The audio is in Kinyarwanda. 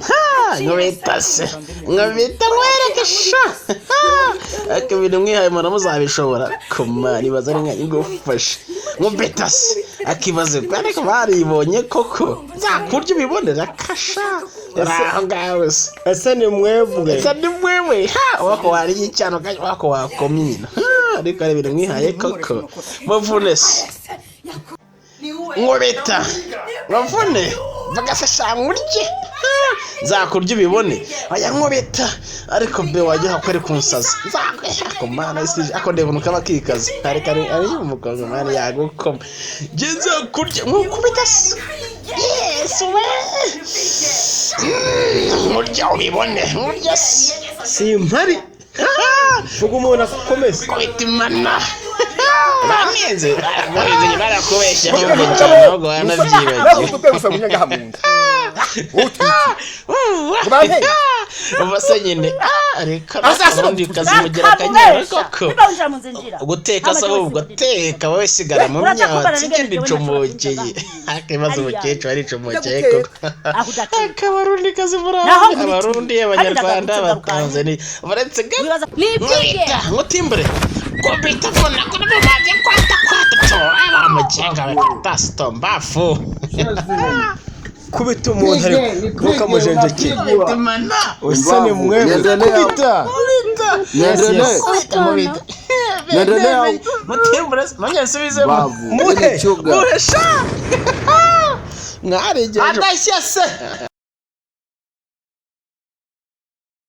Ha, nkubita se, nkubita nkwereke sha. Ariko ibintu mwihaye mura muzabishobora koma nibaza ari nka ngufashe nkubita se, akibaze ariko baribonye koko, nzakurya ubibonera kasha aho ngaho se. Ese ni mwebwe? Ese ni mwewe? Ha, wako wariye icyano wako wakomye nyina. Ha, ariko ari ibintu mwihaye koko. Muvune se, nkubita muvune, bagasesha nkurye nzakurya ubibone. Oya, nkubita ariko be wajya ko ari kunsaza nzakwiha ku Mana isi, ako ndeba ukuntu kaba kikaze, ariko ari umukobwa Mana yagukoma. Njye nzakurya, nkukubita se. Yesu we, nkurya ubibone, nkurya se. Simpari vuga umuntu akomeze. Kubita imana banenze, barakubenze, barakubeshya ahubwo cyane, ahubwo wanabyibagiwe. Nawe gusa munyaga mu nda utwiki. Uba se nyine ariko ubundi ukazimugira akanyara koko. Guteka se ahubwo teka wowe, sigara mu myotsi, ngenda icumukeye. Ariko ibibazo, umukecuru aricumukeye koko. Akabarundi kazi muri Abarundi, Abanyarwanda, Abatanzania, uretse gato nkubita nkutimbure, kubita vuna kunamubaje kwata kwata to abamujenga tastombafu. Kubita umuntu ariko ntukamujenjekere. Imana. Ese ni mwebwe? Kubita. Niendelee. Kubita, nkubita. Niendelee. Mutimbure nongere nsubizemo. Bavu. Muhe. Chuga. Muhe sha, mwarigeje. Adashya se.